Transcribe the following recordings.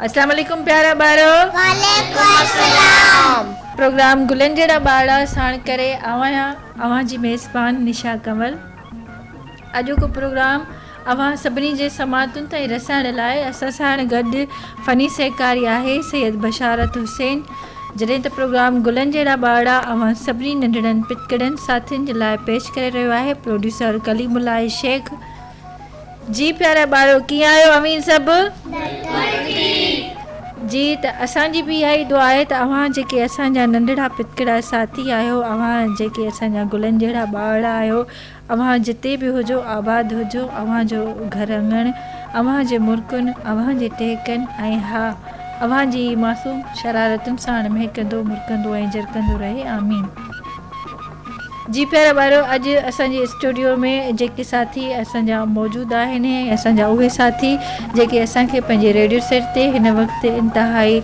اسلام عليڪم پيارا ٻارو. وعليڪم السلام. پروگرام گلن جهڙا ٻارڙا ساڻ ڪري آيان اوهان جي ميزبان نشا ڪنول. اڄوڪو پروگرام اوهان سڀني جي سماعتن تائين رسائڻ لاء اسان ساڻ گڏ فني سهڪاري آهي سيد بشارت حسين. جڏهن ته پروگرام گلن جهڙا ٻارڙا اوهان سڀني ننڍڙن پتڪڙن ساٿين جي لاء پيش ڪري رهيو آهي پروڊيوسر ڪليم الله شيخ. جي پيارا ٻارو ڪيئن آهيو اوهين سڀ؟ جي ته اسان جي به اها ئي دعا آهي ته اوهان جيڪي اسان جا ننڍڙا پتڪڙا ساٿي آهيو اوهان جيڪي اسان جا گلن جهڙا ٻارڙا آهيو اوهان جتي به هجو آباد هجو اوهان جو گهر اڱڻ اوهان جي مرڪن اوهان جي ٽهڪن ۽ ها اوهان جي ئي معصوم شرارتن ساڻ مهڪندو مرڪندو ۽ جرڪندو رهي آمين. جي پيارا ٻارو اڄ اسان جي اسٽوڊيو ۾ جيڪي ساٿي اسان جا موجود آهن ۽ اسان جا اهي ساٿي جيڪي اسان کي پنهنجي ريڊيو سيٽ تي هن وقت انتهائي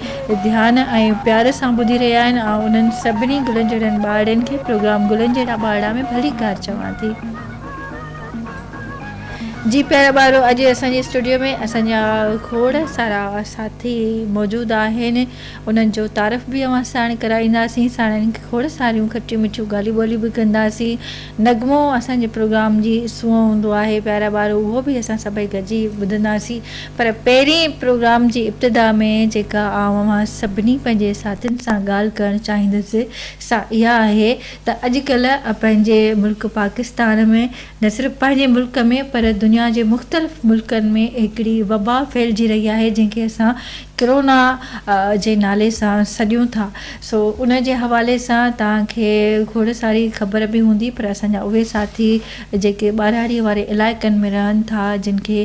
ڌيان ۽ پيار سان ٻڌي رهيا آهن آئون انهن سڀني گلن جهڙن ٻارڙين کي پروگرام گلن جهڙا ٻارڙا ۾ ڀليڪار چوان ٿي. جي پيارا ٻارو اڄ اسان جي اسٽوڊيو ۾ اسان جا کوڙ سارا ساٿي موجود آهن انهن جو تعارف به اوهان ساڻ ڪرائينداسين، ساڻن کوڙ ساريون کٽيون مٺيون ڳالهيون ٻولهيون به ڪنداسين. نغمو اسان جي پروگرام جي سونهن هوندو آهي پيارا ٻارو اهو به اسان سڀئي گڏجي ٻڌنداسين. پر پهرين پروگرام جي ابتدا ۾ جيڪا آئون اوهان سڀني پنهنجي ساٿين سان ڳالهه ڪرڻ چاهيندس سا اها آهي ته اڄڪلهه پنهنجي ملڪ پاڪستان ۾ نه صرف پنهنجي ملڪ ۾ پر دنيا جي مختلف ملڪن ۾ هڪڙي وبا ڦهلجي رهي آهي جنهن کي اسان ڪرونا جي نالي سان سڏيون ٿا سو ان جي حوالي سان توهان کي کوڙ ساري خبر به هوندي پر اسان جا اهي ساٿي جيڪي ٻهراڙي واري علائقن ۾ رهن ٿا جن کي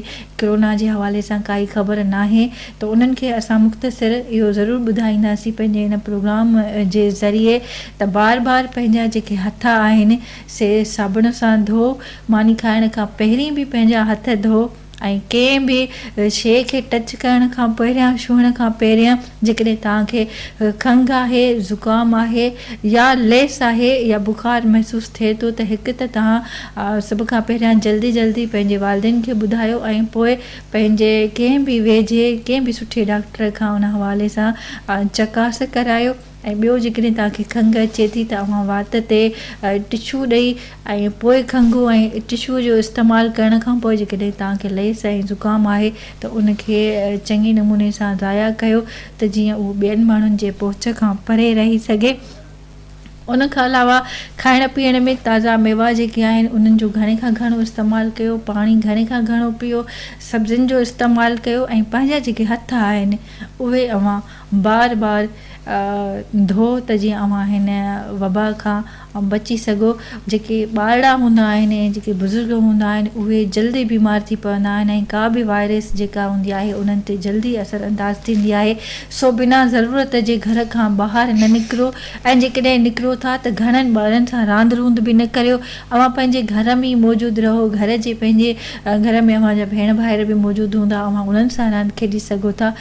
ڪرونا جي حوالي سان ڪائي خبر ناهي ته انهن کي اسان مختصر اهو ضرور ٻڌائينداسين پنهنجي هن پروگرام جي ذريعي ته بار بار پنهنجا جيڪي هٿ آهن سي صابڻ سان ڌو، ماني کائڻ کان پهرين به پنهنجا هٿ ڌو ۽ ڪنهن به شيء کي ٽچ ڪرڻ کان پهريان، ڇهڻ کان پهريان جيڪڏهن توهان کي کنگهه آهي، زڪام آهي يا ليس آهي يا بخار محسوس ٿئي ٿو ته هڪ ته توهان سڀ کان پهريان جلدي جلدي پنهنجي والدين کي ٻڌايو ۽ پوء پنهنجي ڪنهن به ويجهي ڪنهن به سٺي ڊاڪٽر کان ان حوالي سان چڪاس ڪرايو. ۽ ٻيو جيڪڏهن توهان کي کنگهه اچي ٿي ته اوهان وات تي ٽشو ڏئي ۽ پوء کنگهو ۽ ٽشو جو استعمال ڪرڻ کان پوء جيڪڏهن توهان کي ليس ۽ زڪام آهي ته ان کي چڱي نموني سان ضايع ڪيو ته جيئن اهو ٻين ماڻهن جي پهچ کان پري رهي سگهي. ان کان علاوه کائڻ پيئڻ ۾ تازا ميوا جيڪي آهن انهن جو گهڻي کان گهڻو استعمال ڪيو، پاڻي گهڻي کان گهڻو پيئو، سبزين جو استعمال ڪيو ۽ پنهنجا جيڪي هٿ آهن اهي اوهان بار بار ڌوئو ته جيئن اوهان هن وبا کان بچي سگهو. جيڪي ٻارڙا هوندا آهن ۽ جيڪي بزرگ هوندا آهن اهي جلدي بيمار ٿي پوندا آهن ۽ ڪا به وائرس جيڪا هوندي آهي انهن تي جلدي اثر انداز ٿيندي آهي سو بنا ضرورت جي گهر کان ٻاهر نه نڪرو ۽ جيڪڏهن نڪرو ٿا ته گهڻن ٻارن سان راند روند به نه ڪريو اوهان پنهنجي گهر ۾ ئي موجود رهو گهر جي پنهنجي گهر ۾ اوهان جا ڀيڻ ڀائر به موجود هوندا اوهان انهن سان راند کيڏي سگهو ٿا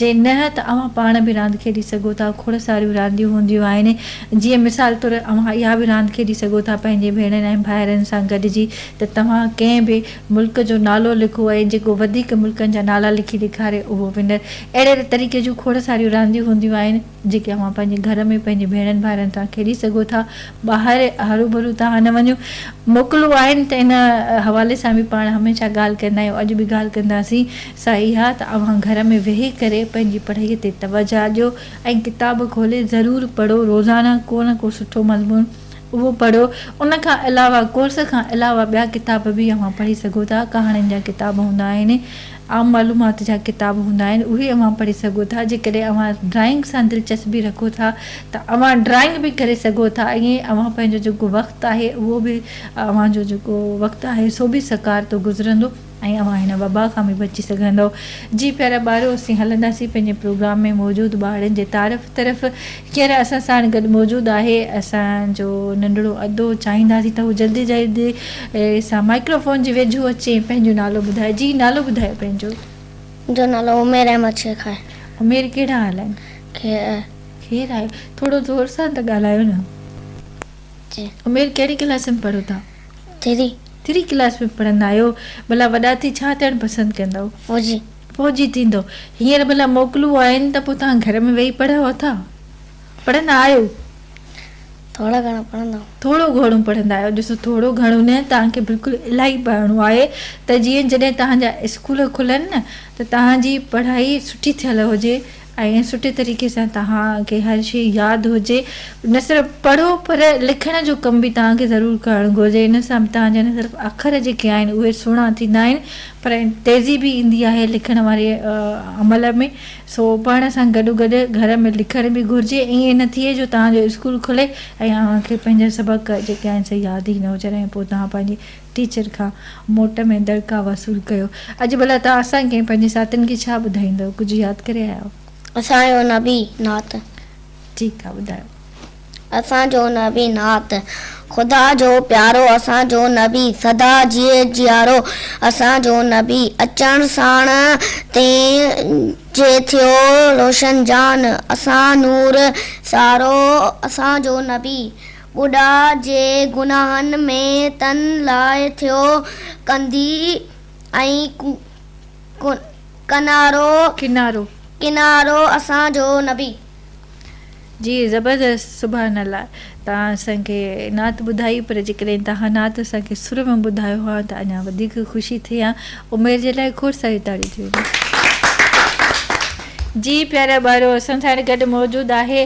جي نه ته اوهان پاڻ به راند کيڏي سگهو ٿا. کوڙ ساريون رانديون هونديون آهن. جيئن مثال طور اوهان اها به راند کيڏي سگهو ٿا پنهنجي ڀيڻن ۽ ڀائرن سان گڏجي ته توهان ڪنهن به ملڪ جو نالو لکو ۽ جيڪو وڌيڪ ملڪن جا نالا لکي ڏيکاري اهو ونر. اهڙي طريقي جون کوڙ ساريون رانديون هونديون آهن. جيڪي اوهان پنهنجي گهر ۾ پنهنجي ڀيڻن ڀائرن سان کيڏي سگهو ٿا. ٻاهر هروڀرو توهان نه وڃو. موڪلون آهن ته ان حوالي سان به پاڻ هميشه ڳالهه ڪندا آهيون اڄ به ڳالهه ڪنداسين. سا اها ته اوهان گهر ۾ ويهي ڪري پنهنجي پڙهائيء تي توجهه ڏيو ۽ ڪتاب کولي ضرور پڙهو روزانه ڪو نه ڪو سٺو مضمون اهو پڙهو ان کان علاوه ڪورس کان علاوه ٻيا ڪتاب به اوهان پڙهي سگهو ٿا ڪهاڻين جا ڪتاب هوندا آهن عام معلومات جا ڪتاب هوندا آهن اهي اوهان پڙهي سگهو ٿا جيڪڏهن اوهان ڊرائنگ سان دلچسپي رکو ٿا ته اوهان ڊرائنگ به ڪري سگهو ٿا ائين اوهان پنهنجو جيڪو وقت آهي اهو به اوهان جو جيڪو وقت آهي سو به سڪارتو گذرندو. ۽ اوهان هن وبا کان به بچي سگهندؤ. جي پيارا ٻارو اسين هلنداسين پنهنجي پروگرام ۾ موجود ٻارڙن جي تعارف طرف. هينئر اسان ساڻ گڏ موجود آهي اسان جو ننڍڙو ادو چاهينداسين ته هو جلدي جلدي سان مائڪرو فون جي ويجهو اچي ۽ پنهنجو نالو ٻڌائي. جي نالو ٻڌايو پنهنجو. منهنجو نالو عمير احمد شيخ آهي. عمير ڪهڙا حال آهن؟ خير. خير آهي. ٿورو زور سان ته ڳالهايو نه. جي. عمير ڪهڙي ڪلاس ۾ پڙهو ٿا؟ ٿري. ٿري ڪلاس ۾ پڙهندا آهيو. ڀلا وڏا ٿي ڇا ٿيڻ پسند ڪندؤ؟ فوجي. فوجي ٿيندؤ. هينئر ڀلا موڪلون آهن ته پوء توهان گهر ۾ ويهي پڙهو ٿا؟ پڙهندا آهيو؟ ٿورو گهڻو پڙهندا آهيون. ٿورو گهڻو پڙهندا آهيو. ڏسو ٿورو گهڻو نه توهان کي بلڪل الاهي پڙهڻو آهي ته جيئن جڏهن توهان جا اسڪول کلن نه ته توهان جي پڙهائي سٺي ٿيل هجي ۽ سٺي طريقي سان توهان کي هر شيء ياد هجي. نه صرف پڙهو پر لکڻ جو ڪم به توهان کي ضرور ڪرڻ گهرجي. ان سان به توهان جا نه صرف اکر جيڪي آهن اهي سهڻا ٿيندا آهن پر تيزي به ايندي آهي لکڻ واري عمل ۾. سو پڙهڻ سان گڏوگڏ گهر ۾ لکڻ به گهرجي. ائين نه ٿئي جو توهان جو اسڪول کلي ۽ اوهان کي پنهنجا سبق جيڪي آهن سي ياد ئي نه هجن ۽ پوء توهان پنهنجي ٽيچر کان موٽ ۾ دڙڪا وصول ڪيو. اڄ ڀلا توهان اسان کي ۽ پنهنجي ساٿين کي ڇا ٻڌائيندؤ؟ ڪجهه ياد ڪري آيا آهيو؟ اسان جو نبي نعت. ٺيڪ آ ٻڌايو. اسان جو نبي نعت. خدا جو پيارو اسان جو نبي سدا جيئي جيارو اسان جو نبي اچڻ ساڻ تنهن جي ٿيو روشن جان اسان نور سارو اسان جو نبي ٻڏا جي گناهن ۾ تن لاء ٿيو ڪنڌي ۽ ڪنارو ڪنارو. ڪنارو اسان جو نبي. جي زبردست سبحان الله توهان اسان کي نعت ٻڌائي پر جيڪڏهن توهان نعت اسان کي سر ۾ ٻڌايو ها ته اڃا وڌيڪ خوشي ٿئي ها عمير جي لاء کوڙ ساريون تاڙيون ٿي وڃن. جي پيارا ٻارو اسان ساڻ گڏ موجود آهي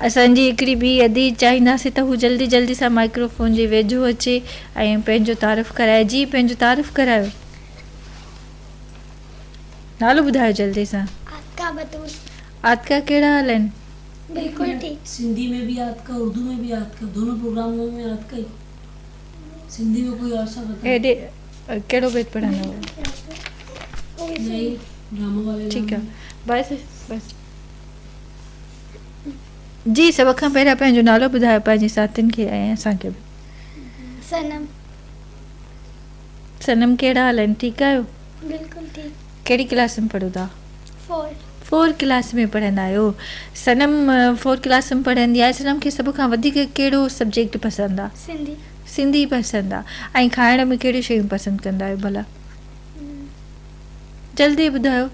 اسان جي هڪڙي ٻي ادي چاهينداسين ته هو جلدي جلدي سان مائڪرو فون جي ويجهو اچي ۽ پنهنجو تعارف ڪرائي جي پنهنجو تعارف ڪرايو نالو ٻڌايو جلدي سان. آتڪا بتول. آتڪا ڪهڙا حال آهن. بلڪل ٺيڪ. سنڌي ۾ به آتڪا اردو ۾ به آتڪا دونو پروگرامون ۾ آتڪا ئي سنڌي ۾ ڪوئي اور سا بتاؤ. هيڏي ڪهڙو بيت پڙهندؤ. نهين ڊرامو والي ٺيڪ آ بس بس. جي سڀ کان پهريان پنهنجو نالو ٻڌايو پنهنجي ساٿين کي ۽ اسان کي به. صنم. صنم ڪهڙا حال آهن ٺيڪ آهيو. بلڪل ٺيڪ. ڪهڙي ڪلاس ۾ پڙهو ٿا. فور. فور ڪلاس ۾ پڙهندا آهيو. صنم فور ڪلاس ۾ پڙهندي آهي صنم کي سڀ کان وڌيڪ ڪهڙو سبجيڪٽ پسند آ. سنڌي. سنڌي پسند آ ۽ کائڻ ۾ ڪهڙيون شيون پسند ڪندا آهيو ڀلا. جلدي ٻڌايو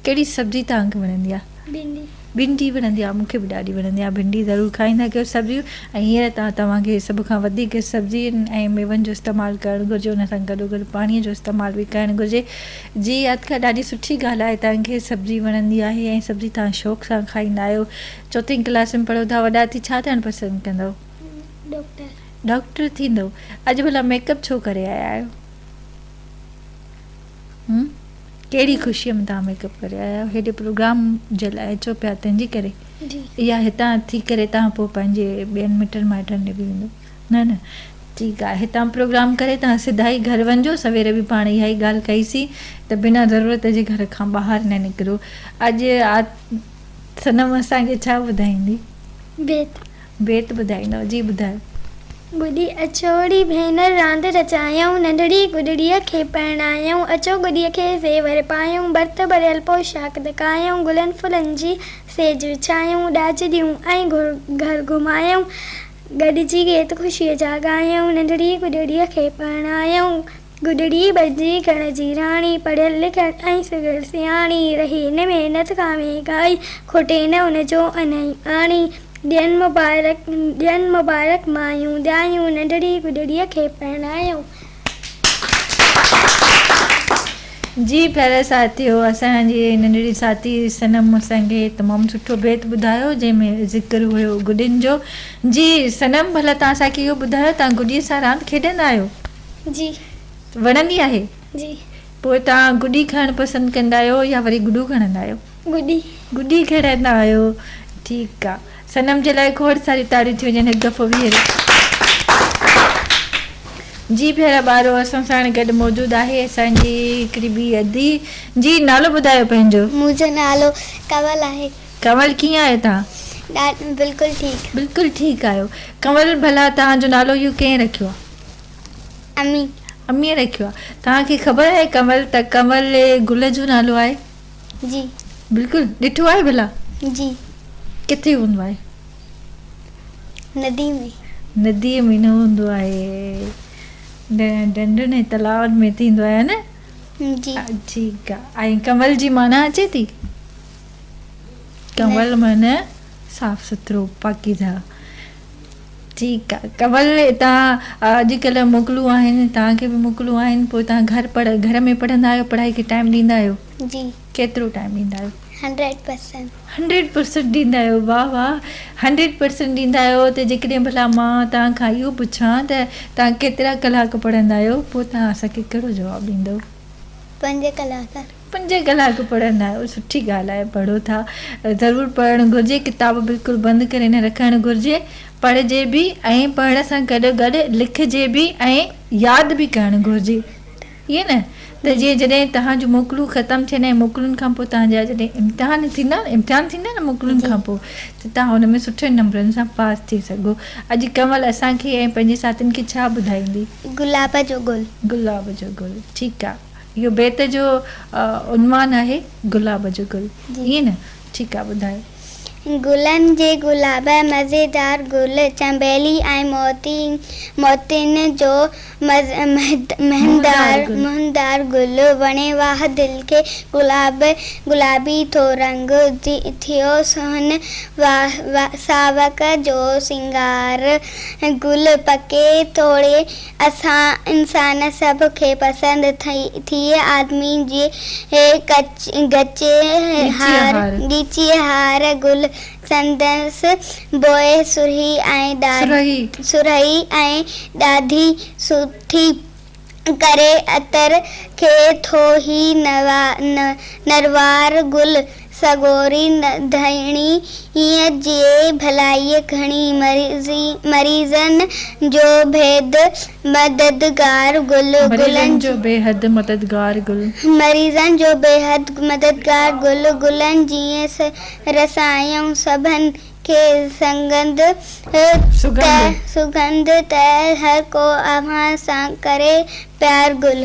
ڪهڙي سبزي توهان کي وڻندي آهي؟ ڀينڊي. ڀينڊي وڻندي آهي مون کي به ڏاڍي وڻندي آهي ڀينڊي ضرور کائيندا ڪيو سبزيون ۽ هينئر ته توهان کي سڀ کان وڌيڪ سبزين ۽ ميون جو استعمال ڪرڻ گهرجي ان سان گڏو گڏ پاڻي جو استعمال به ڪرڻ گهرجي جي ادڪا ڏاڍي سٺي ڳالهه آهي توهان کي سبزي وڻندي آهي ۽ سبزي توهان شوق سان کائيندا آهيو چوٿين ڪلاس ۾ پڙهو ٿا وڏا ٿي ڇا ٿيڻ پسند ڪندؤ؟ ڊاڪٽر. ڊاڪٽر ٿيندؤ اڄ ڀلا ميڪ اپ ڇو ڪري آيا آهيو؟ هم ڪهڙي خوشيء ۾ توهان ميڪ اپ ڪري آيا آهيو هيڏي پروگرام جي لاء اچو پيا تنهن جي ڪري جي يا هتان ٿي ڪري توهان پوء پنهنجي ٻين مٽن مائٽن ڏي به ويندو نه نه ٺيڪ آهي هتان پروگرام ڪري توهان سڌا ئي گهر وڃجو سوير به پاڻ اها ئي ڳالهه ڪئي سين ته بنا ضرورت جي گهر کان ٻاهر نه نڪرو اڄ صنم اسان کي ڇا ٻڌائيندي؟ بيت. بيت ٻڌائيندؤ جي ٻڌايو. گڏي اچو ڙي ڀينر راند رچايون، ننڍڙي گڏڙيء کي پرڻايون، اچو گڏيء کي زيور پايون، ڀرت ڀريل پوشاڪ ڍڪايون، گلن ڦلن جي سيج وڇايون، ڏاج ڏيون ۽ گهر گهمايون، گڏجي گيت خوشيء جا ڳايون، ننڍڙي گڏڙيء کي پرڻايون. گڏڙي بڻجي گهر جي راڻي، پڙهيل لکيل ۽ سگهڙ سياڻي، رهي نه محنت کان ويڳائي، کوٽي نه ان جو ان ۽ پاڻي، ڏين مبارڪ ڏين مبارڪ مايون ڏايون، ننڍڙي گڏڙيء کي پرڻايون. جي پيارا ساٿيو اسان جي ننڍڙي ساٿي صنم اسان کي تمام سٺو بيت ٻڌايو جنهن ۾ ذڪر هيو گڏين جو جي صنم ڀلا توهان اسان کي اهو ٻڌايو توهان گڏي سان راند کيڏندا آهيو؟ جي. وڻندي آهي؟ جي. پوء توهان گڏي کڻڻ پسند ڪندا آهيو يا وري گڏو کڻندا آهيو؟ گڏي. گڏي کڻندا آهيو. ٺيڪ آ. صنم جي لاء کوڙ ساريون تاڙيون ٿي وڃن هڪ دفعو ٻيهر. جي پيارا ٻارو اسان ساڻ گڏ موجود آهي اسان جي هڪڙي ٻي ادي. جي نالو ٻڌايو پنهنجو. منهنجو نالو ڪنول آهي. ڪنول ڪيئن آهيو توهان؟ بلڪل ٺيڪ. بلڪل ٺيڪ آهيو. ڪنول ڀلا توهان جو نالو اهو ڪنهن رکيو آهي؟ امي. اميء رکيو آهي. توهان کي خبر آهي ڪنول ته ڪنول گل جو نالو آهي؟ جي. بلڪل ڏٺو آهي ڀلا؟ جي. ڪٿي هوندو آهي؟ ندي ۾. نديء ۾ نه هوندو آهي. ڍنڍن ۽ تلائن ۾ ٿيندو آهي نه؟ جي. ٺيڪ آ ۽ ڪنول جي معنيٰ اچي ٿي؟ ڪنول معنيٰ صاف سٿرو پاڪيزه. ٺيڪ آ ڪنول توهان اڄڪلهه موڪلون آهن توهان کي به موڪلون آهن پوء توهان گهر پڙهه گهر ۾ پڙهندا آهيو پڙهائي کي ٽائيم ڏيندا آهيو؟ جي. ڪيترو ٽائيم ڏيندا آهيو؟ 100%. 100% ڏيندا آهيو واه واه 100% ڏيندا آهيو ته جيڪڏهن ڀلا مان توهان کان اهو پڇان ته توهان ڪيترا ڪلاڪ پڙهندا آهيو پوء توهان اسان کي ڪهڙو جواب ڏيندو؟ پنج ڪلاڪ. پنج ڪلاڪ پڙهندا آهيو سٺي ڳالهه آهي پڙهو ٿا ضرور پڙهڻ گهرجي ڪتاب بلڪل بند ڪري نه رکڻ گهرجي پڙهجي به ۽ پڙهڻ سان گڏو گڏ لکجي به ۽ ياد به ڪرڻ گهرجي ائين نه ته جيئن جڏهن توهان جون موڪلون ختم ٿين ۽ موڪلن کان پوء توهان جا جڏهن امتحان ٿيندا نه امتحان ٿيندا نه موڪلن کان پوء ته توهان ان ۾ سٺن نمبرن سان پاس ٿي سگهو اڄ ڪنول اسان کي ۽ پنهنجي ساٿين کي ڇا ٻڌائيندي؟ گلاب جو گل. گلاب جو گل ٺيڪ آ اهو بيت جو عنوان آهي گلاب جو گل ائين نه ٺيڪ آ ٻڌايو. گلن جي گلاب مزيدار گل چنبيلي ۽ موتي موتين جو مهندار مهندار گل وڻي واهه دل کي گلاب گلابي ٿو رنگ ٿيو سونهن ساوڪ جو سينگار گل پڪي توڙي اسان انسان سڀ کي پسند ٿئي آدمي جي ڳچي هار ڳچيء هار گل سندس بوء سرهي ۽ سرهي ۽ ڏاڍي سٺي ڪري عطر کي ٿو هي نروار گل سڳوري ڌڻيء جي ڀلائي گهڻي، مريضن جو بيحد مددگار گل، مريضن جو بيحد مددگار گل. مريضن جو بيحد مددگار گل، گلن جيئن رسايائون سڀن کي سڳنڌ ته سڳنڌ ته هر ڪو اوهان سان ڪري پيار گل.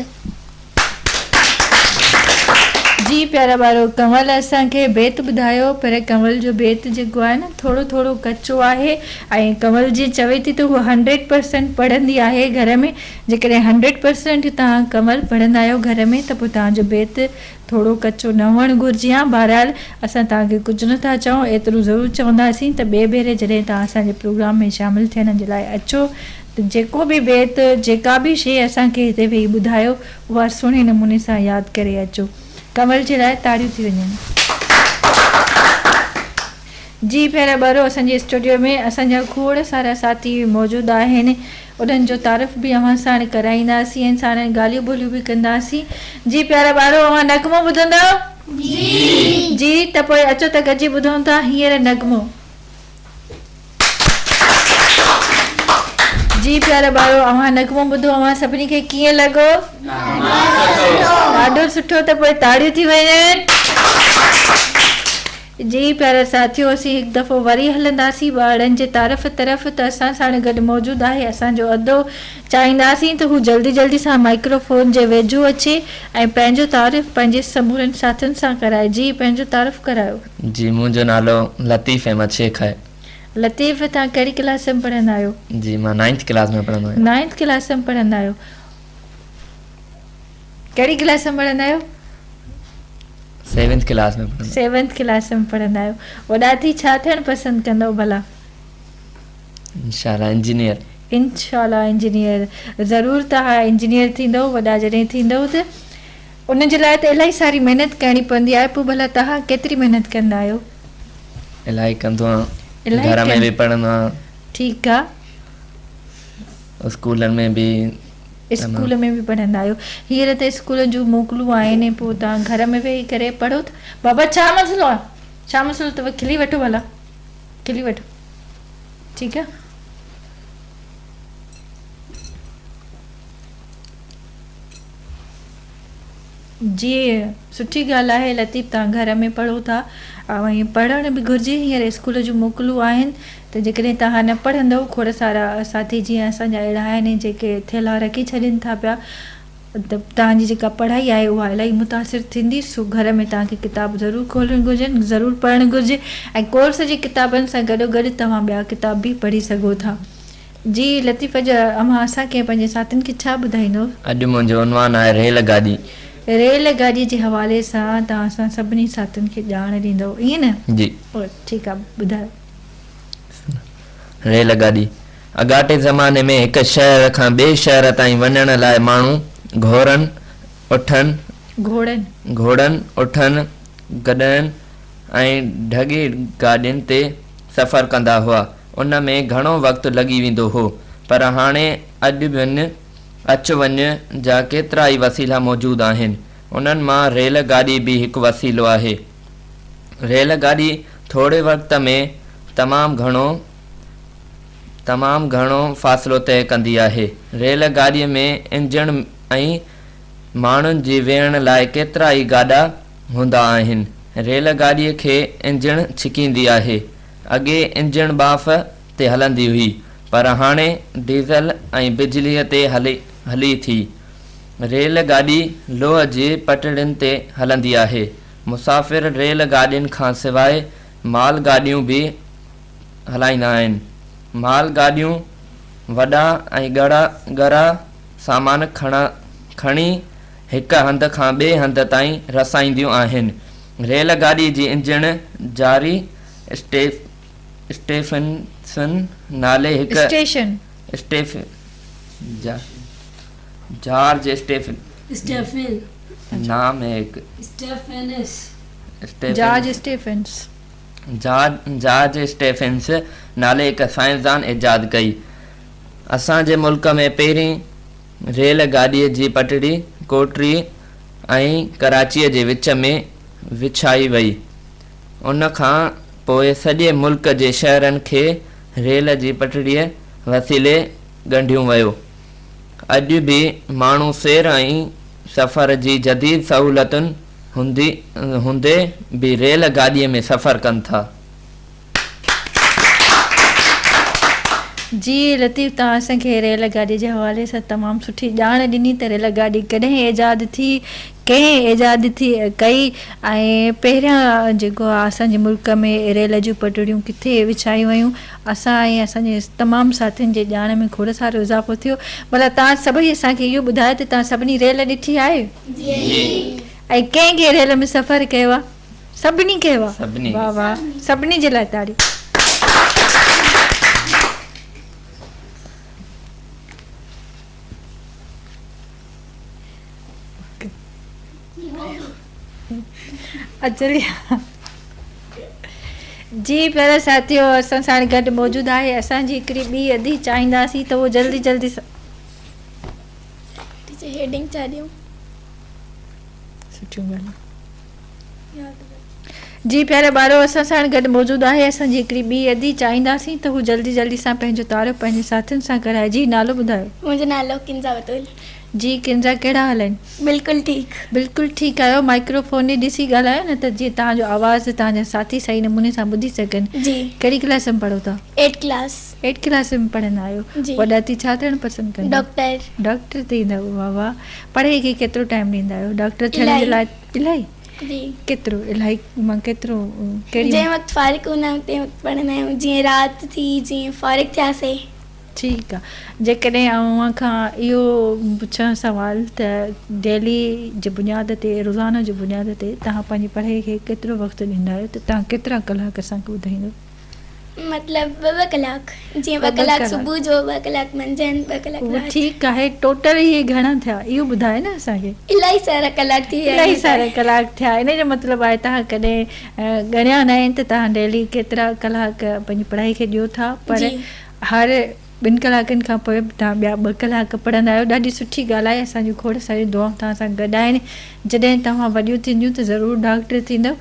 جي پيارا ٻارو ڪنول اسان کي بيت ٻڌايو پر ڪنول جو بيت جيڪو آهي نه ٿورو ٿورو ڪچو آهي ۽ ڪنول جيئن چوي ٿي ته هوء هنڊريڊ پرسينٽ پڙهندي آهي گهر ۾ جيڪڏهن هنڊريڊ پرسينٽ توهان ڪنول پڙهندا آهيو گهر ۾ ته پوء توهان جو بيت ٿورو ڪچو نه هئڻ گهرجي ها بهرحال اسان توهان کي ڪجهه نه ٿا چئون ايترو ضرور چونداسين ته ٻئي ڀيري جڏهن توهان اسان جي پروگرام ۾ شامل ٿيڻ جي لاء اچو ته جيڪو به بيت، جيڪا به شيء اسان کي هتي ويهي ٻڌايو، اها سهڻي نموني سان ياد ڪري اچو. ڪنول جي لاء تاڙيون ٿي وڃن. جي پيارا ٻارو اسان جي اسٽوڊيو ۾ اسان جا کوڙ سارا ساٿي موجود آهن انهن جو تعارف به اوهان ساڻ ڪرائينداسين ۽ ساڻن ڳالهيون ٻولهيون به ڪنداسين. جي پيارا ٻارو اوهان نغمو ٻڌندؤ؟ جي. جي ته پوء اچو ته گڏجي ٻڌون ٿا هينئر نغمو. جي پيارا ٻارو اوهان نغمو ٻڌو اوهان سڀني کي ڪيئن لڳو؟ ڏاڍو سٺو ته پوء تاڙيون ٿي وڃن. جي پيارا ساٿيو اسين هڪ دفعو وري هلنداسين ٻارڙن جي تعارف طرف ته اسان ساڻ گڏ موجود آهي اسان جو ادو چاهينداسين ته هو جلدي جلدي سان مائڪرو فون جي ويجهو اچي ۽ پنهنجو تعارف پنهنجي سمورن ساٿين سان ڪرائي جي پنهنجو تعارف ڪرايو. جي منهنجو نالو لطيف احمد شيخ آهي. لطيف توهان ڪهڙي ڪلاس ۾ پڙهندا آهيو؟ جي مان نائنٿ ڪلاس ۾ پڙهندو آهيان. نائنٿ ڪلاس ۾ پڙهندا آهيو. ڪهڙي ڪلاس ۾ پڙهندا آهيو؟ سيونٿ ڪلاس ۾ پڙهندو. سيونٿ ڪلاس ۾ پڙهندا آهيو. وڏا ٿي ڇا ٿيڻ پسند ڪندؤ ڀلا؟ انشاء الله انجنيئر. انشاء الله انجنيئر. ضرور توهان انجنيئر ٿيندؤ وڏا جڏهن ٿيندؤ ته ان جي لاء ته الاهي ساري محنت ڪرڻي پوندي آهي پوء ڀلا توهان ڪيتري محنت ڪندا آهيو؟ الاهي ڪندو آهيان گهر ۾ به پڙهندو آهيان. ٺيڪ آ. اسڪولن ۾ به. اسڪول ۾ به پڙهندا آهيو. هينئر ته اسڪولن جون موڪلون آهن پوء توهان گهر ۾ ويهي ڪري پڙهو ٿا. بابا ڇا مسئلو آهي؟ ڇا مسئلو اٿو کلي وٺو ڀلا کلي وٺو ٺيڪ آ. جي سٺي ڳالهه آهي لطيف توهان گهر ۾ پڙهو ٿا ۽ پڙهڻ به گهرجي هينئر اسڪول جون موڪلون آهن ته جيڪڏهن توهان نه پڙهندؤ کوڙ سارا ساٿي جيئن اسان جا اهڙا آهن جيڪي ٿيلها رکي ڇڏين ٿا پيا ته توهان جي جيڪا پڙهائي آهي اها الاهي متاثر ٿيندي سو گهر ۾ توهان کي ڪتاب ضرور کولڻ گهرجن ضرور پڙهڻ گهرجي ۽ ڪورس جي ڪتابن سان گڏو گڏ توهان ٻيا ڪتاب به پڙهي سگهو ٿا. جي لطيف اڄ اوهان اسان کي ۽ پنهنجي ساٿين کي ڇا ٻڌائيندؤ؟ اڄ منهنجو عنوان آهي ريل گاڏي. ريل گاڏي جي حوالي سان توهان اسان سڀني ساٿين کي ڄاڻ ڏيندؤ ائين نه؟ جي. ٺيڪ آ ٻڌايو. ريل گاڏي، اڳاٽي زماني ۾ هڪ شهر کان ٻئي شهر تائين وڃڻ لاء ماڻهو گهوڙن، اٺن، گهوڙن. گهوڙن، اٺن، گڏهن ۽ ڍڳي گاڏين تي سفر ڪندا هئا. ان ۾ گهڻو وقت لڳي ويندو هو. پر هاڻي اڄ وڃ اچ وڃ جا ڪيترائي وسيلا موجود آهن. انهن مان ريل گاڏي به هڪ وسيلو آهي. ريل گاڏي ٿوري وقت ۾ تمام گهڻو تمام گهڻو فاصلو طئي ڪندي آهي. ريل گاڏيء ۾ انجڻ ۽ ماڻهن جي ويهڻ لاء ڪيترا ئي گاڏا هوندا آهن. ريل گاڏيء کي انجڻ ڇڪيندي آهي. اڳي انجڻ ٻاڦ تي هلندي هئي، پر هاڻي ڊيزل ۽ بجليء تي هلي ٿي. ريل گاڏي لوهه جي پٽڙين تي هلندي آهي. مسافر ريل گاڏين کان سواء مال گاڏيون به هلائيندا آهن. مال گاڏيون وڏا ۽ ڳرا سامان کڻي هڪ هنڌ کان ٻئي هنڌ تائين رسائينديون آهن. ريل گاڏي جي انجڻ جاري اسٽيفنسن نالي هڪ اسٽيشن. George Stephen. اسٽيفن. نام هي هڪ. Stephen's. George Stephen's. George Stephen's نالي هڪ سائنسدان ايجاد ڪئي. اسان جي ملڪ ۾ پهرين ريل گاڏيء جي پٽڙي ڪوٽڙي ۽ ڪراچيء جي وچ ۾ وڇائي وئي. ان کان پوء سڄي ملڪ جي شهرن کي ريل جي پٽڙيء وسيلي ڳنڍيون ويو. اڄ به ماڻهو سير ۽ سفر جي جديد سهولتن هوندي به ريل گاڏيء ۾ سفر ڪن ٿا. جي لطيف توهان اسان کي ريل گاڏي جي حوالي سان تمام سٺي ڄاڻ ڏني ته ريل گاڏي ڪڏهن ايجاد ٿي ڪنهن ايجاد ٿي ڪئي ۽ پهريان جيڪو آهي اسان جي ملڪ ۾ ريل جون پٽڙيون ڪٿي وڇايون ويون اسان ۽ اسان جي تمام ساٿين جي ڄاڻ ۾ کوڙ سارو اضافو ٿيو. ڀلا توهان سڀئي اسان کي اهو ٻڌايو ته توهان سڀني ريل ڏٺي آهي؟ جي. ۽ ڪنهن ڪنهن ريل ۾ سفر ڪيو آهي؟ سڀني ڪيو آهي؟ سڀني. واهه واهه سڀني جي لاء تاڙيون. جي پيارا ساٿيو اسان ساڻ گڏ موجود آهي اسان جي هڪڙي ٻي ادي چاهينداسين ته هو جلدي جلدي ٽيچر هيڊنگ ڇا ڏيون سٺيون ڳالهيون جي پيارا ٻارو اسان ساڻ گڏ موجود آهي اسان جي هڪڙي ٻي ادي چاهينداسين ته هو جلدي جلدي سان پنهنجو تعارف پنهنجي ساٿين سان ڪرائي جي نالو ٻڌايو. منهنجو نالو ڪنزا بتول. جي ڪنزا ڪهڙا حال آهن. بلڪل ٺيڪ. بلڪل ٺيڪ آهيو مائڪرو فون ڏي ڏسي ڳالهايو نه ته جيئن توهان جو آواز توهان جا ساٿي صحيح نموني سان ٻڌي سگهن. جي. ڪهڙي ڪلاس ۾ پڙهو ٿا. Eight class. ايٽ ڪلاس ۾ پڙهندا آهيو. جي. وڏا ٿي ڇا ٿيڻ پسند ڪندا. ڊاڪٽر. ڊاڪٽر ٿيندؤ واھ واھ پڙهائي کي ڪيترو ٽائيم ڏيندا آهيو ڊاڪٽر ٿيڻ جي لاء. الاهي. جي. ڪيترو الاهي مان ڪيترو ڪهڙي. جنهن وقت فارغ هوندا آهيون تنهن وقت پڙهندا آهيون جيئن رات ٿي جيئن فارغ ٿياسي. ٺيڪ آ جيڪڏهن آئون اوهان کان اهو پڇان سوال ته ڊيلي جي بنياد تي روزانو جي بنياد تي توهان پنهنجي پڙهائي کي ڪيترو وقت ڏيندا آهيو ته توهان ڪيترا ڪلاڪ اسان کي ٻڌائيندو؟ مطلب ٻه ٻه ڪلاڪ جيئن ٻه ڪلاڪ صبح جو ٻه ڪلاڪ منجهند ٻه ڪلاڪ رات. ٺيڪ آهي ٽوٽل اهي گهڻا ٿيا اهو ٻڌايو نه اسان کي. الاهي سارا ڪلاڪ ٿي ويا الاهي سارا ڪلاڪ ٿيا ان جو مطلب آهي توهان ڪڏهن ڳڻيا نه آهن ته توهان ڊيلي ڪيترا ڪلاڪ پنهنجي پڙهائي کي ڏيو ٿا پر هر ٻن ڪلاڪن کان پوء به توهان ٻيا ٻه ڪلاڪ پڙهندا آهيو ڏاڍي سٺي ڳالهه آهي اسان جون کوڙ ساريون دعائون توهان سان گڏ آهن جڏهن توهان وڏيون ٿينديون ته ضرور ڊاڪٽر ٿيندؤ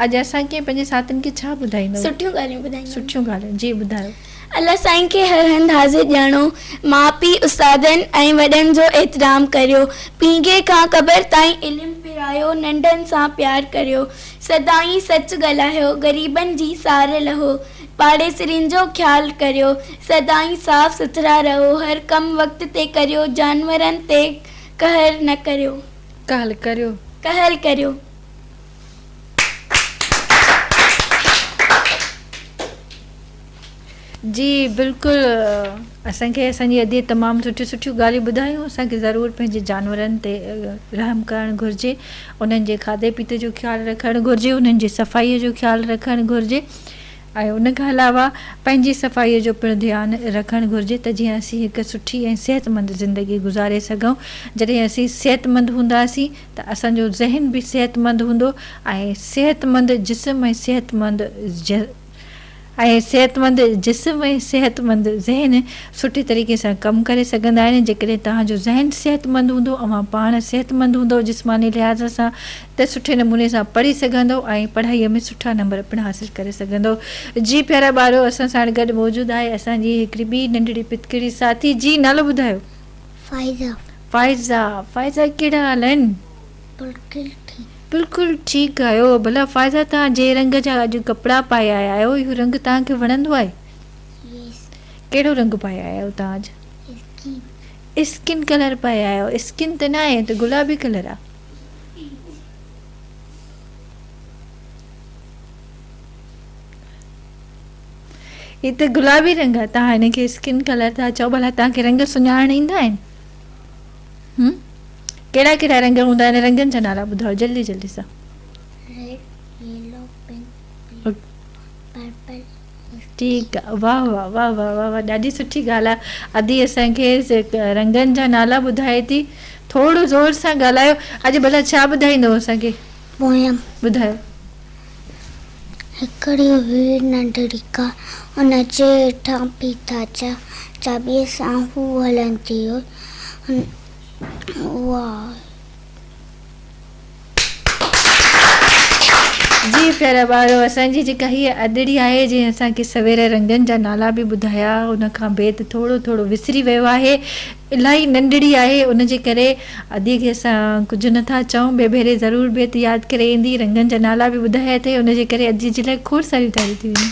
اڄ اسان کي پنهنجي ساٿين کي ڇا ٻڌائيندؤ؟ سٺيون ڳالهيون ٻڌائيندم. سٺيون ڳالهيون جي ٻڌايو. الله سائين کي هر هنڌ حاضر ڄاڻو، ماء پيء، استادن ۽ وڏن جو احترام ڪريو، پينگهي کان قبر تائين علم پرايو، ننڍن سان پيار ڪريو، سدائين سچ ڳالهايو، غريبن جي سار لهو، پاڙيسرين جو خيال ڪريو، سدائين صاف سٿرا رهو، هر ڪم وقت تي ڪريو، جانورن تي قهر نه ڪريو. ڪهل ڪريو. ڪهل ڪريو. جي بلڪل اسان کي اسان جي ادي تمام سٺيون سٺيون ڳالهيون ٻڌايون اسان کي ضرور پنهنجي جانورن تي رحم ڪرڻ گهرجي انهن جي کاڌي پيتي جو خيال رکڻ گهرجي انهن جي صفائي جو خيال رکڻ گهرجي ۽ ان کان علاوه پنهنجي صفائي جو پڻ ڌيان رکڻ گهرجي ته جيئن اسين هڪ سٺي ۽ صحتمند زندگي گذاري سگهون جڏهن اسين صحتمند هونداسين ته اسان جو ذهن به صحتمند هوندو ۽ صحتمند جسم ۽ صحتمند ۽ صحتمند جسم ۽ صحتمند ذهن سٺي طريقي سان ڪم ڪري سگهندا آهن جيڪڏهن توهان جو ذهن صحتمند هوندو اوهان پاڻ صحتمند هوندو جسماني لحاظ سان ته سٺي نموني سان پڙهي سگهندو ۽ پڙهائي ۾ سٺا نمبر پڻ حاصل ڪري سگهندو جي پيارا ٻارو اسان ساڻ گڏ موجود آهي اسان جي هڪڙي ٻي ننڍڙي پتڪڙي ساٿي جي نالو ٻڌايو. فائزه. فائزه فائزه ڪهڙا حال آهن. بلڪل ٺيڪ. بلڪل ٺيڪ آهيو ڀلا فائزه توهان جنهن رنگ جا اڄ ڪپڙا پائي آيا آهيو اهو رنگ توهان کي وڻندو آهي؟ يس. ڪهڙو رنگ پائي آيا آهيو توهان اڄ؟ اسڪن. اسڪن ڪلر پائي آيا آهيو اسڪن ته نه آهي ته گلابي ڪلر آهي. هي ته گلابي رنگ آهي توهان هن کي اسڪن ڪلر ٿا چئو ڀلا توهان کي رنگ سڃاڻڻ ايندا آهن؟ هم ڪهڙا ڪهڙا رنگ هوندا آهن رنگن جا نالا ٻڌايو جلدي جلدي سان. ريڊ يلو پنڪ بلو پرپل. ٺيڪ آ واه واه واه واه واه واه ڏاڍي سٺي ڳالهه آ ادي اسان کي رنگن جا نالا ٻڌائي ٿي ٿورو زور سان ڳالهايو اڄ ڀلا ڇا ٻڌائيندو اسان کي. پوئم. ٻڌايو. هڪڙي هئي ننڍڙي ڪار، ان جي هيٺان پيتا جا چاٻيء سان هو هلندي هئي. اها. جي پيارا ٻارو اسان جي جيڪا هيء ادڙي آهي جنهن اسان کي سوير رنگن جا نالا به ٻڌايا ان کان بيت ٿورو ٿورو وسري ويو آهي الاهي ننڍڙي آهي ان جي ڪري ادي کي اسان ڪجهه نه ٿا چئون ٻئي ڀيري ضرور بيت ياد ڪري ايندي رنگن جا نالا به ٻڌايا اٿئي ان جي ڪري ادي جي لاء کوڙ ساريون تاڙيون ٿي وڃن.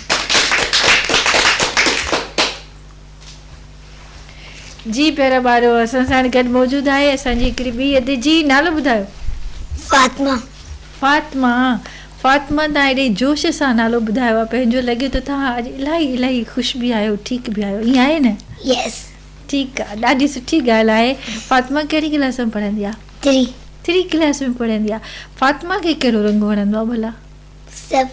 جي پيارا ٻارو اسان ساڻ گڏ موجود آهي اسان جي هڪڙي ٻي ادي جي نالو ٻڌايو. فاطمه. فاطمه فاطمه توهان ايڏي جوش سان نالو ٻڌايو آهي پنهنجو لڳي ٿو توهان اڄ الاهي الاهي خوش به آهيو ٺيڪ به آهيو ائين آهي نه. يس. ٺيڪ آ ڏاڍي سٺي ڳالهه آهي فاطمه ڪهڙي ڪلاس ۾ پڙهندي آ. ٿري. ٿري ڪلاس ۾ پڙهندي آ فاطمه کي ڪهڙو رنگ وڻندو آ ڀلا. سڀ.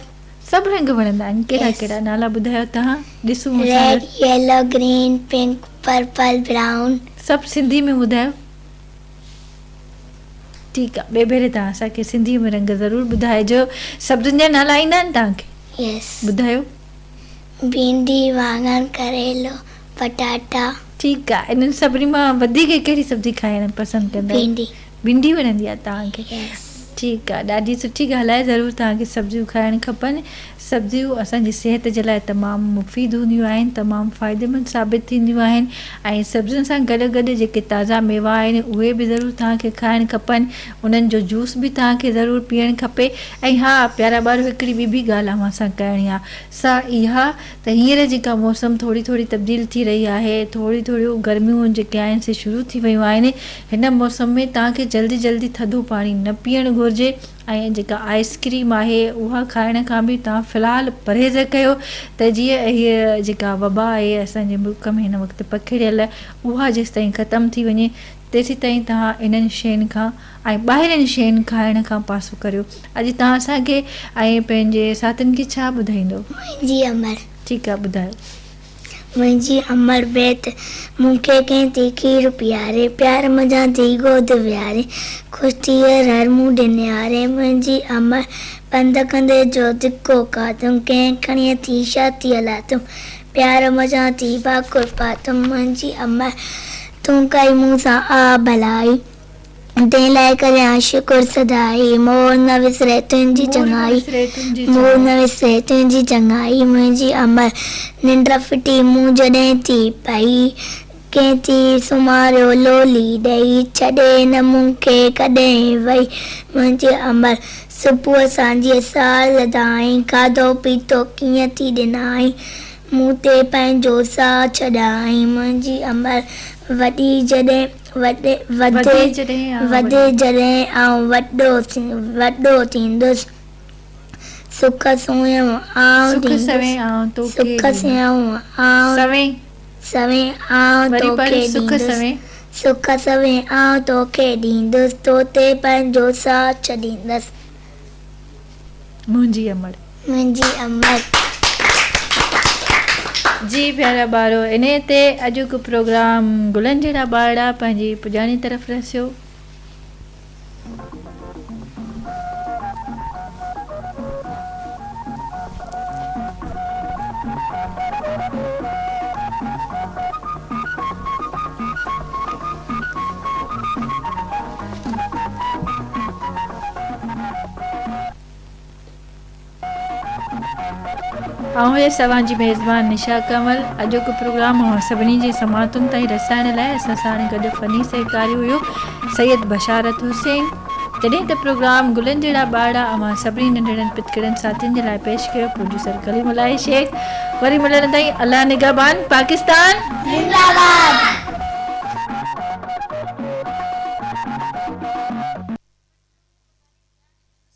سڀ رنگ وڻندا آهن ڪهڙا ڪهڙا نالا ٻڌايو توهان ڏسون اسان red yellow green pink purple brown. سڀ سنڌي ۾ ٻڌايو. ٺيڪ آ ٻئي ڀيري توهان اسان کي سنڌي ۾ رنگ ضرور ٻڌائجو سبزين جا نالا ايندا آهن توهان کي. يس. ٻڌايو. ڀينڊي واڱڻ ڪريلو پٽاٽا. ٺيڪ آ انهن سڀني مان وڌيڪ ڪهڙي سبزي کائڻ پسند ڪندا آهيو؟ ڀينڊي. ڀينڊي وڻندي آ توهان کي؟ يس. ٺيڪ آ ڏاڍي سٺي ڳالهه آهي ضرور توهان کي سبزيون کائڻ کپن سبزيون اسان جي صحت جي لاء تمام مفيد هونديون آهن تمام فائديمند ثابت ٿينديون آهن ۽ سبزين سان گڏ گڏ جيڪي تازا ميوا آهن اهي به ضرور توهان کي کائڻ کپن انهن جو جوس به توهان کي ضرور پيئڻ کپي ۽ ها پيارا ٻارو هڪڙي ٻي به ڳالهه اوهان سان ڪرڻي آ سا اها ته هينئر جيڪا موسم ٿوري ٿوري تبديل ٿي رهي آهي، ٿوري ٿوريون گرميون جيڪي آهن سي شروع ٿي ويون آهن، هن موسم ۾ توهان کي جلدي جلدي ٿڌو پاڻي نه پيئڻ گهرجي ۽ جيڪا آئس ڪريم آهي اها کائڻ کان به توهان في الحال پرهيز ڪيو ته جيئن هيء جيڪا وبا آهي اسان جي ملڪ ۾ هن وقت پکڙيل اها جيستائين ختم ٿي وڃي تيسيتائين توهان انهن شين کان ۽ ٻاهرين شين کائڻ کان پاسو ڪريو. اڄ توهان اسان کي ۽ پنهنجي ساٿين کي ڇا ٻڌائيندو؟ منهنجي امڙ. ٺيڪ آ ٻڌايو. منهنجي امڙ بيت، مون کي ڪنهن ٿي کير پياري، پيار منجهان ٿي گود ويهاري، خوش ٿي هر هر مون ڏي نهاري، منهنجي امڙ پنڌ ڪندي جو ڌڪو کاڌم، ڪنهن کڻي ٿي ڇاتيء لاٿم، پيار منجهان ٿي ڀاڪر پاتم، منهنجي امڙ تون ڪئي مون سان آ ڀلائي. تنهن لاء ڪريان شڪر سدائي. مور نه وسري تنهنجي چڱائي. مور نه وسري تنهنجي چڱائي. منهنجي امڙ ننڊ ڦٽي مون جڏهن ٿي پئي. ڪنهن ٿي سمهاريو لولي ڏئي. ڇڏي نه مون کي ڪڏهن وئي. منهنجي امڙ صبح سانجهيء سار لڌائين. کاڌو پيتو ڪيئن ٿي ڏنائين. مون تي پنهنجو ساهه ڇڏائين. منهنجي امڙ وڏي جڏهن. وڌي جڏهن آئون وڏو ٿيندس، سک سونهن آئون سک ڏيندس. سوين آئون توکي سک ڏيندس. سونهن آئون سوين. سوين آئون وري پڙهه توکي سک ڏيندس. سوين. سک سوين آئون توکي ڏيندس، تو تي پنهنجو ساهه ڇڏيندس. منهنجي امڙ. منهنجي امڙ. جي پيارا ٻارو انهيء تي اڄوڪو پروگرام گلن جهڙا ٻارڙا پنهنجي پڄاڻي طرف رسيو. آئون هيس اوهان جي ميزبان نشا ڪنول. اڄوڪو پروگرام اوهان سڀني جي سماعتن تائين رسائڻ لاء اسان ساڻ گڏ فني سهڪاري هيو سيد بشارت حسين. جڏهن ته پروگرام گلن جهڙا ٻارڙا اوهان سڀني ننڍڙن پتڪڙن ساٿين جي لاء پيش ڪيو پروڊيوسر ڪليم الله شيخ. وري ملڻ تائين الله نگهبان. پاڪستان زنده باد.